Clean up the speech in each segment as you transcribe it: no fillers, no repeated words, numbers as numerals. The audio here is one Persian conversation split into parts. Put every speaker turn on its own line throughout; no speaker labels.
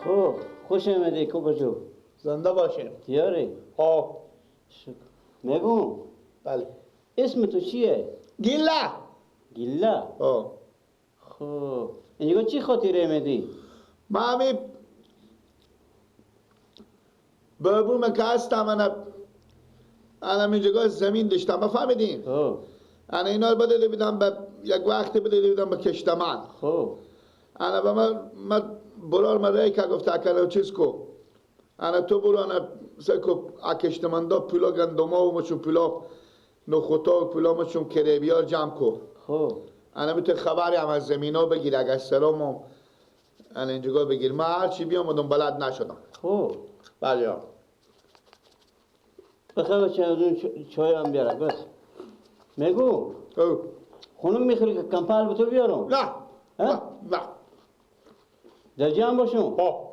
خب خوش آمدی کوکاجو.
زنده باشیم.
دیاری؟
ها.
شکر. میگم.
بله.
اسم تو چیه؟
گیلا.
گیلا؟
ها.
خب اینجا چی خاطره میدی؟
ما همی بابوم که هستم انا اینجا زمین داشتم بفهمیدین؟
خب
انا اینا رو بده بیدم به یک وقتی بده بیدم به کشتمن.
خب
انا به من برار من رای که گفته اکنه چیز کو انا تو برو انا سکو اکشتمندا پولا گندما و مچون پولا نخوتا و پولا مچون کریبیار جمع کو.
خب
انا میتونه خبری هم از زمینا بگیر اگر سلام انا اینجا بگیر. من هرچی بیام بلد نشدم.
خب
بله یا
بخیر بچه چای هم بیارم بس. میگو خونم میخوری که کمپل به تو بیارم؟
نه نه نه
در جمع باشم.
ها.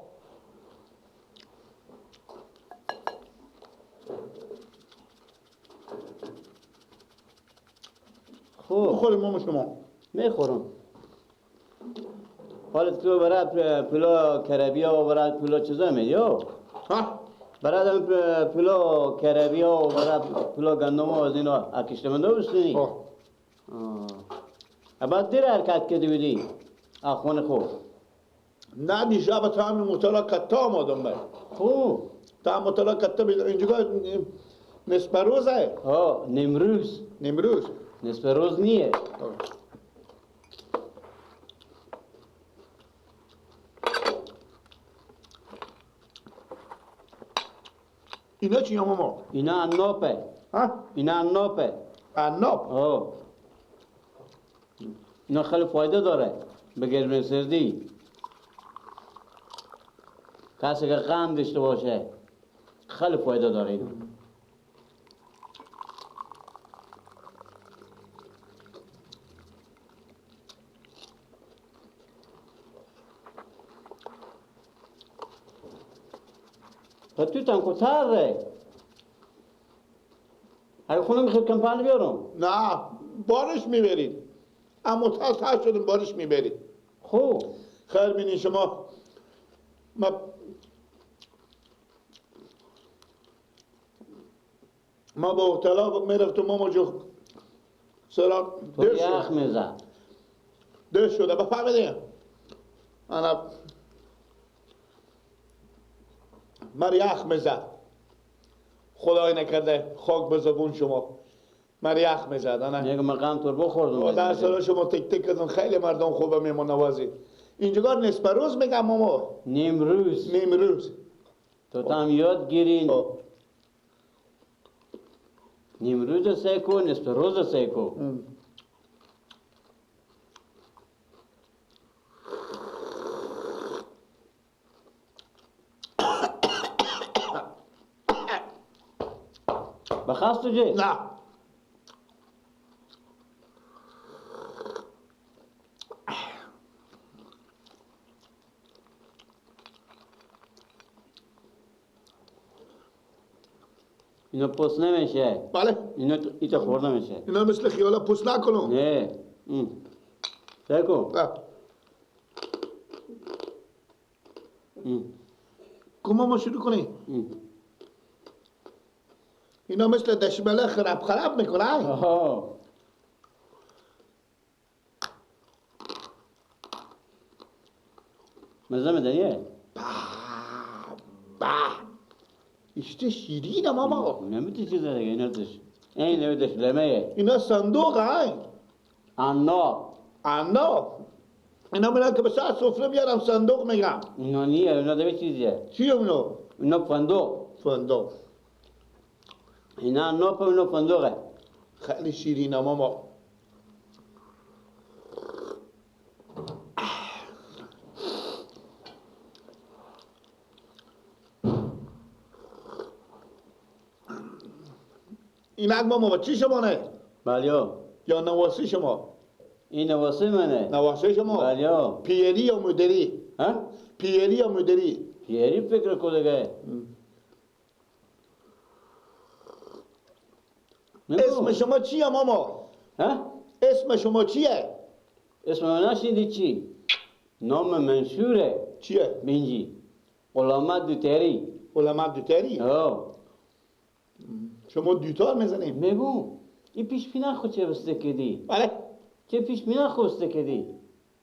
خب
بخوریم ماما شما.
میخورم. حالا تو برای پولا کربیا و برای پولا چیزا میدی؟
ها؟
برای پولا کربیا و برای پولا گندم و از اینا اکشتمنده بستونی؟
ها.
بعد دیر حرکت کردی بودی اخوان خوب.
نه دیشب تا همین مطالعه کتا آمادم بر.
خوب.
تا مطالعه کتا بیدم اینجا نصف روزه.
ها نیمروز.
نیمروز.
نصف روز نیه.
اینا چیه ماما؟
اینا عنابه.
ها؟
اینا عنابه.
عناب؟
ها. اینا خیلی فایده داره به گرم سردی. کسی که غم داشته باشه خیلی فایده داره اینا. تو تنکو تره. اگه خونه میخواد کمپانی بیارم؟
نه بارش میبرید. اما تر شدیم بارش میبرید.
خوب
خیر بینی شما. ما با اطلاع میرفتم ماما جو سرا
تو یخ میزد
ده شده بفهمیدیم. انا مر یخ میزد. خدای نکرده خاک به زبون شما. مر یخ میزد. انا
میگم من غم تو بخوردم.
در سال شما تک تک کردن خیلی مردم خوبه میمون نوازی. اینجا نصف روز میگم ماما.
نیم روز.
نیم روز.
تو هم یاد گیرین. نیم روز سیکو نصف روز سیکو. بخواست تو جی؟
نه.
اینا پوست نمیشه.
بله.
اینا ایتا خورده میشه.
اینا مثل خیالا پوست نکنم.
نه. سیکو.
کما ما شروع کنیم. اینا مثل دشمله خراب خراب میکنه.
آها. مزه میدنیه؟
با ایشته شیرینه ماما.
نمیدی چیزه دیگه اینا تش. این نمیدش لمه.
اینا صندوق های.
عناب.
عناب. اینا میرن که به سر سفره میارم صندوق میگم.
اینا نیه، اینا دیگه چیزیه.
چیه اونا؟
اینا فندق.
فندق.
اینا عناب و اینا فندقه.
خیلی شیرینه ماما. اینک ماما چی شما نه؟
بله.
یا نواسی شما؟
این نواسی منه.
نواسی شما؟
بله.
پیری یا مدری؟
ها؟
پیری یا مدری؟
پیری فکر کو دیگه.
اسم شما چیه ماما؟
ها؟
اسم شما چیه؟
اسم من نشنیدی چی؟ نام منشوره.
چیه؟
بینجی. غلامت دوتری.
غلامت دوتری؟
آه.
شما دوتار میزنیم؟
میگم این پیش بینه خود چه بسته کدی؟
بله.
چه پیش بینه خود بسته کدی؟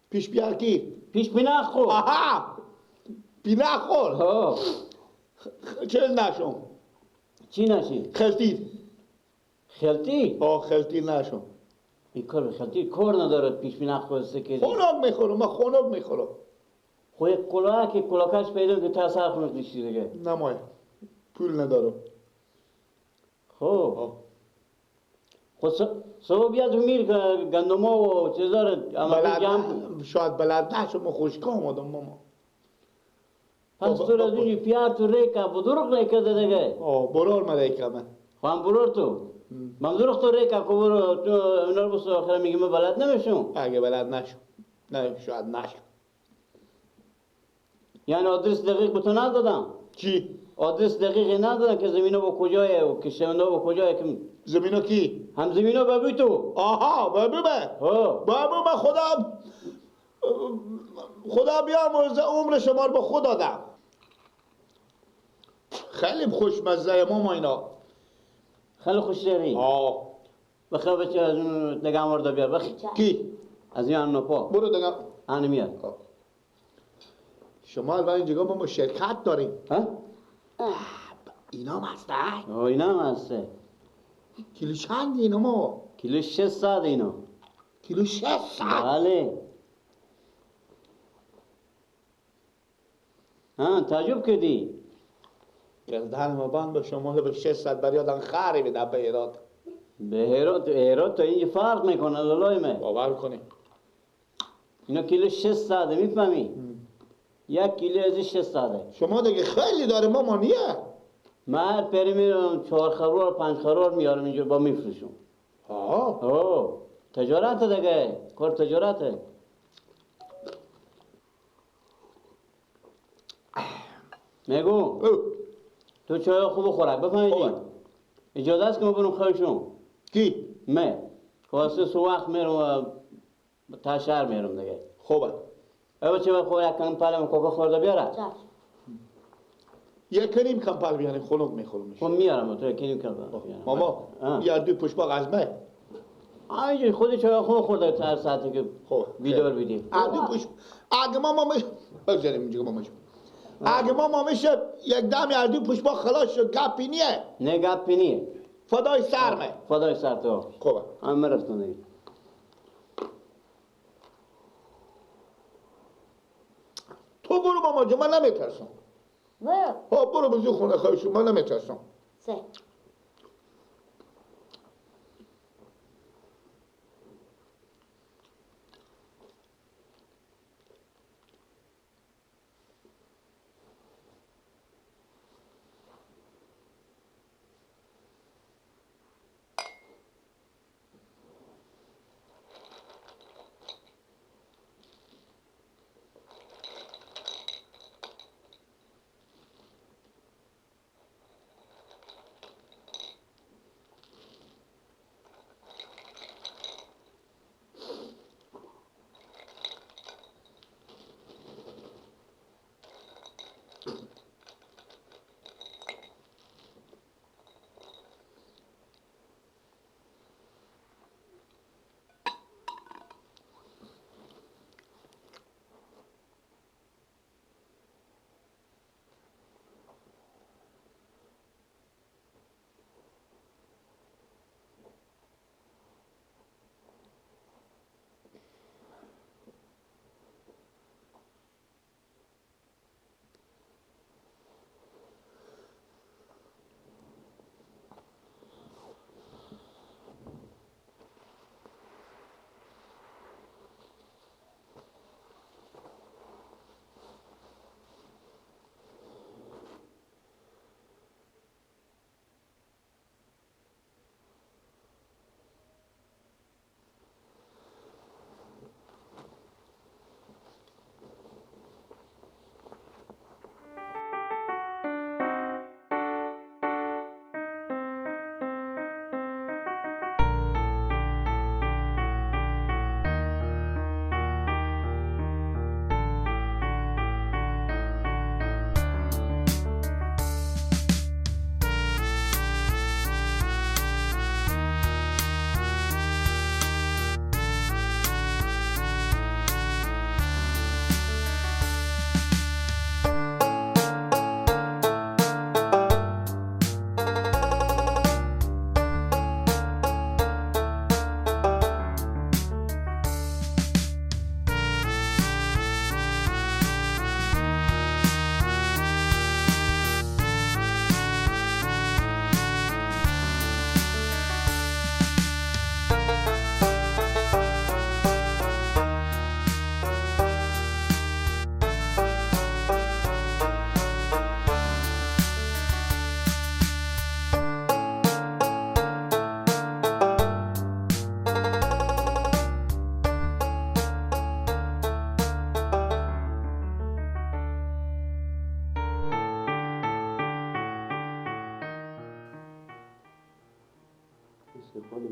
پیش بیار کی؟
پیش بینه خود.
آها. بینه خور.
آه.
چه نشم؟
چی نشی؟
خلطی.
خلطی؟
آه خلطی نشم.
این کار خلطی کار نداره پیش بینه خود بسته کدی.
خنک میخورم، من خنک میخورم.
خو یک کلاه که کلاکش پیدا که تا سر خنک میشی دیگه.
نمای. پول ندارم.
خب. خب صبح بیاد میر گندما و چیزا رو
بلد شاید بلد نشم، خوشکا آمدم ماما.
پس تو از اونجا پیار تو ریکا بدرق ریکا ده دیگه.
آه برار من ریکا من.
خب هم برار تو. من درق تو ریکا که برو تو اونا رو بس آخر میگه من بلد نمیشم.
اگه بلد نشم. نه شاید نشم.
یعنی آدرس دقیق به تو ندادم.
چی؟
آدرس دقیقی ندادم که زمینا با کجایه و کشوندا با کجایه که
زمینا کی؟
هم زمینا بابی تو.
آها بابی من. بابی من خدا خدا بیامرزه عمر شما رو به خدا دادم. خیلی خوشمزه ماما اینا.
خیلی خوش داری؟
آه.
بخیر بچه از اون دگم ورده بیار بخیر.
کی؟
از این نپا.
برو دگم.
آن میاد.
شما الان اینجا ما شرکت داریم.
ها؟
اینا هم هسته؟
آه اینا هم هسته.
کیلو چند اینا ما؟
کیلو 600 اینا.
کیلو 600؟
بله. ها تعجب کردی؟
گردن ما بند به شما به 600 بریادن خری بده به هرات.
به هرات هرات تا اینجا فرق میکنه لالای من.
باور کنی.
اینا کیلو 600 میفهمی؟ یک کیلو از 600.
شما دیگه خیلی داره ماما نیه؟
من هر پری میرم 4 خروار 5 خروار میارم اینجا با میفروشم.
آه.
آه تجارت دیگه، کار تجارته. میگو تو چای خوب خوراک بفهمیدی؟ اجازه است که ما برم خواهشون؟
کی؟
من. واسه سو وقت میرم تا شهر میرم دیگه.
خوبه.
ای بچه خب یک کمپل کوکا خورده بیاره.
یک نیم کمپل بیاره خنک میخورم.
خب میارم تو یک نیم کمپل بیارم.
ماما یه دو پشباق از من.
اینجوری خود چای خوب خورده تا هر ساعتی که بیدار بیدی.
دو پشت اگه ماما بگذاریم اینجا ماما جون. اگه ماما میشه یک دم یه دو پشباق خلاص شد گپی نیه.
نه گپی نیه.
فدای سرمه.
فدای سر تو.
خوبه.
هم رفتم دیگه.
تو برو ماما جون من نمیترسم.
برو.
ها برو بزو خونه خواهشون من نمیترسم.
سه.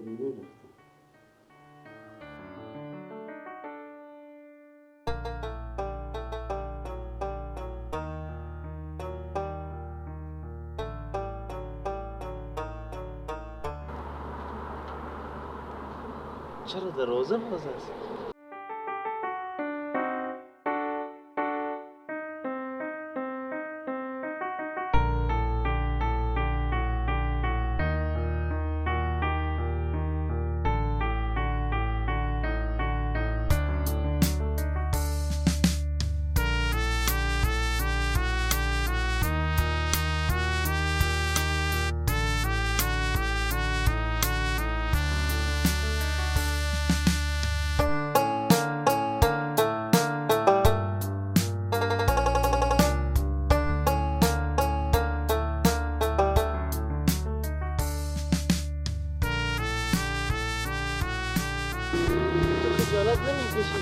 بیرون رفتم.
چرا دروازه باز است؟ خجالت نمیکشی؟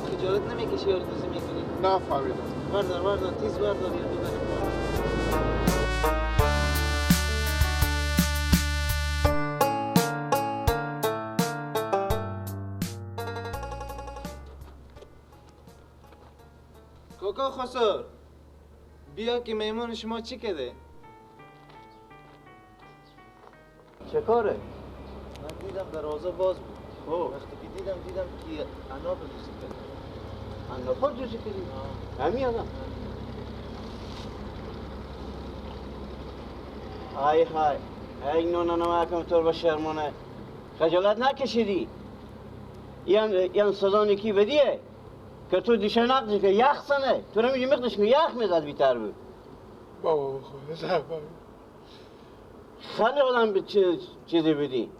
خجالت نمیکشی یا دوزی میکنی؟
نه فهمیدم.
بردار بردار تیز بردار یا ببرم بالا. کوکو خسر بیا که میمون شما چی کده؟
چه کاره؟
من دیدم دروازه باز بود. وقتی که دیدم که عناب دوزی کرده.
عناب دوزی کردی؟ همین آدم. های های ای نونه نمکم تو با شرمونه خجالت نکشیدی؟ یان سزانی کی بدیه؟ که تو دیشه نقدش که یخ سنه تو نمیجی مقدش که یخ میزد بیتر بود.
بابا بخور
خیلی آدم به چیزی بدی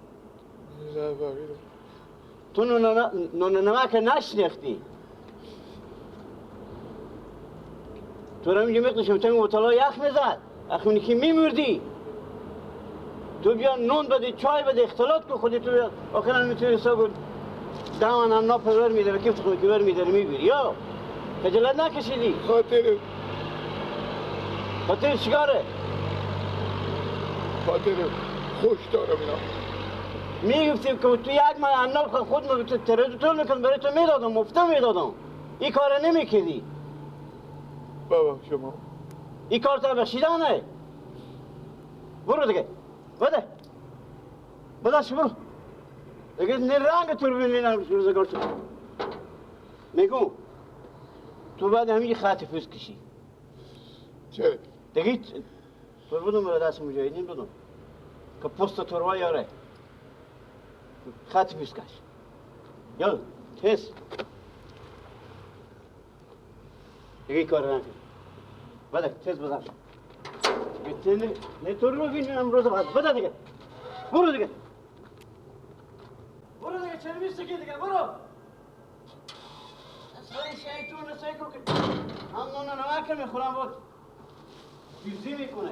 تو نونه نمک نشنیختی. تو نمیجی مقدش که تو مطالعه یخ میزد اخونی که میمردی. تو بیا نون بده چای بده اختلاط کن خودی تو بیا آخرا میتونی حساب دامن هم ناپذر میداره کیف خود که بر میداره میبری یا خجالت نکشیدی؟
خاطر
خاطر چیکاره؟
خاطر خوش دارم اینا.
میگفتیم که تو یک من عناب خود ما تردید میکنم برای تو میدادم مفته میدادم. این کار نمیکردی.
بابا شما
این کار تا بخشیدنه. برو دیگه بده بده برو دیگه نه رنگ تو رو ببینم روزگار تو. میگم تو بعد همین خط فوز کشی.
چرا؟
دیگه تو بودم برای دست مجاهدین بودم که پست تو رو یاره خط فوز کش. یالا تیز دیگه کار نکن. بده تیز بزن. دیگه نه تو رو ببینم روز بعد. بده دیگه برو دیگه برو دیگه چرا میستی دیگه برو. اصلا شیطون سیکو که هم نون نمک میخورم بود بیزی میکنه.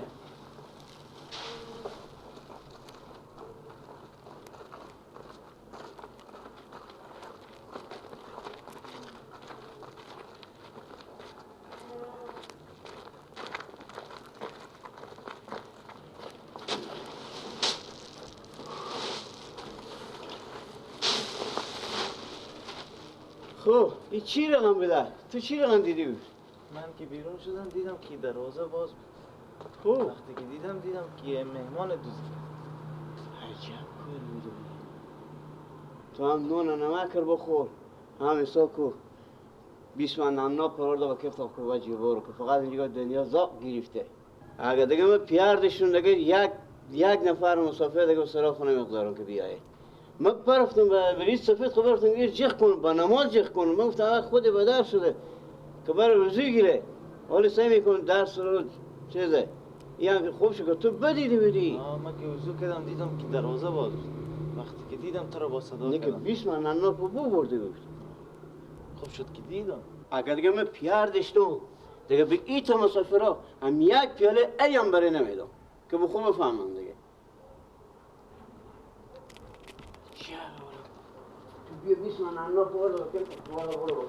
خب این چی رقم بوده؟ تو چی رقم دیدی بود؟
من که بیرون شدم دیدم که دروازه باز بود.
خب
وقتی که دیدم که مهمان دوزی کرد.
عجب کار بوده. تو هم نون و نمک رو بخور هم حساب کو 20 من نمنا پرورده با کفت کو و جیبارو که فقط اینجا دنیا زاق گرفته. اگه دیگه من پیاردشون دیگه یک نفر مسافر دیگه سرا خونه مقدارم که بیایه. من پرفتم به ریز سفید خب برفتم گیر جخ کنم با نماز جخ کنم. من گفتم خود بدر شده که برای وضوع گیره. حالا سعی میکنم درس رو چیزه این هم خوب شد که تو بدیدی بدی.
من که وضوع کردم دیدم که دروازه باز بود. وقتی که دیدم تو رو با صدا کردم.
که 20 من ننا بو برده بود.
خوب شد که دیدم.
اگر دیگه من پیار داشتم دیگه به ایتا مسافرها هم یک پیاله ای هم برای نمیدم که بخوب بفهمم دیگه. تو بیا 20 من ننا برو که برو برو.